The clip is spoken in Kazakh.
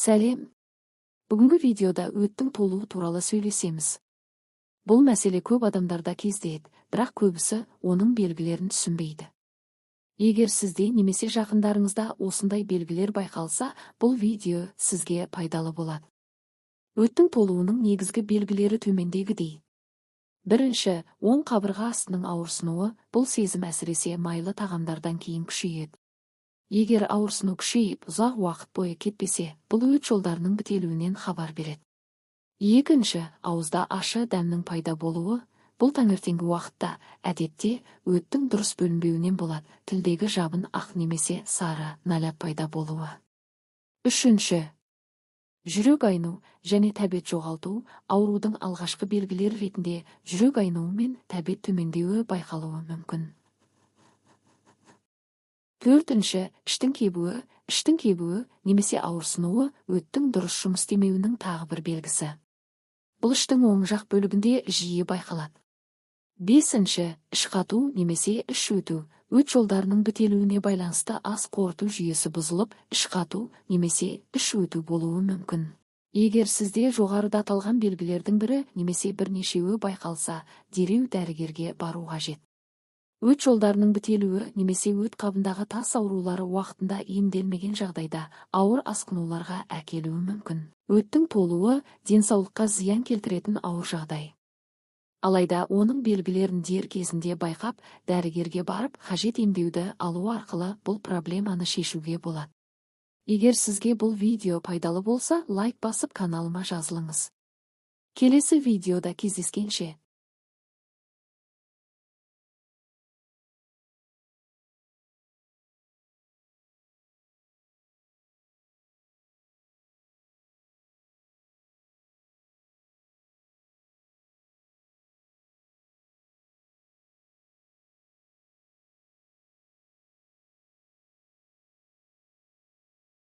Сәлем! Бүгінгі видеода өттің толуы туралы сөйлесеміз. Бұл мәселе көп адамдарда кездеседі, бірақ көбісі оның белгілерін түсінбейді. Егер сізде немесе жақындарыңызда осындай белгілер байқалса, бұл видео сізге пайдалы болады. Өттің толуының негізгі белгілері төмендегідей. Бірінші, оң қабырға астының ауырсынуы. Бұл сезім әсіресе майлы тағамдардан кейін күшейеді. Егер ауырсыну күшейіп, ұзақ уақыт бойы кетпесе, бұл өт жолдарының бітелуінен хабар береді. Екінші, ауызда ащы дәмнің пайда болуы. Бұл таңертеңгі уақытта, әдетте, өттің дұрыс бөлінбеуінен болады, тілдегі жабын ақ немесе сары налет пайда болуы. Үшінші, жүрек айну және тәбет жоғалту. Аурудың алғашқы белгілері ретінде жүрек айнуы мен тәбет төмендеуі байқалуы мүмкін. Төртінші, іштің кебуі. Іштің кебуі немесе ауырсынуы өттің дұрыс жұмыс істемеуінің тағы бір белгісі. Бұл іштің оң жақ бөлігінде жиі байқалады. Бесінші, іш қату немесе іш өту. Өт жолдарының бітелуіне байланысты ас қорыту жүйесі бұзылып, іш қату немесе іш өту болуы мүмкін. Егер сізде жоғарыда аталған белгілердің бірі немесе бірнешеуі байқалса, дереу дәрігерге бару қажет. Өт жолдарының бітелуі немесе өт қабындағы тас аурулары уақытында емделмеген жағдайда ауыр асқынуларға әкелуі мүмкін. Өттің толуы денсаулыққа зиян келтіретін ауыр жағдай. Алайда оның белгілерін дер кезінде байқап, дәрігерге барып, қажет емдеуді алу арқылы бұл проблеманы шешуге болады. Егер сізге бұл видео пайдалы болса, лайк басып, каналыма жазылыңыз. Келесі видеода кездескенше!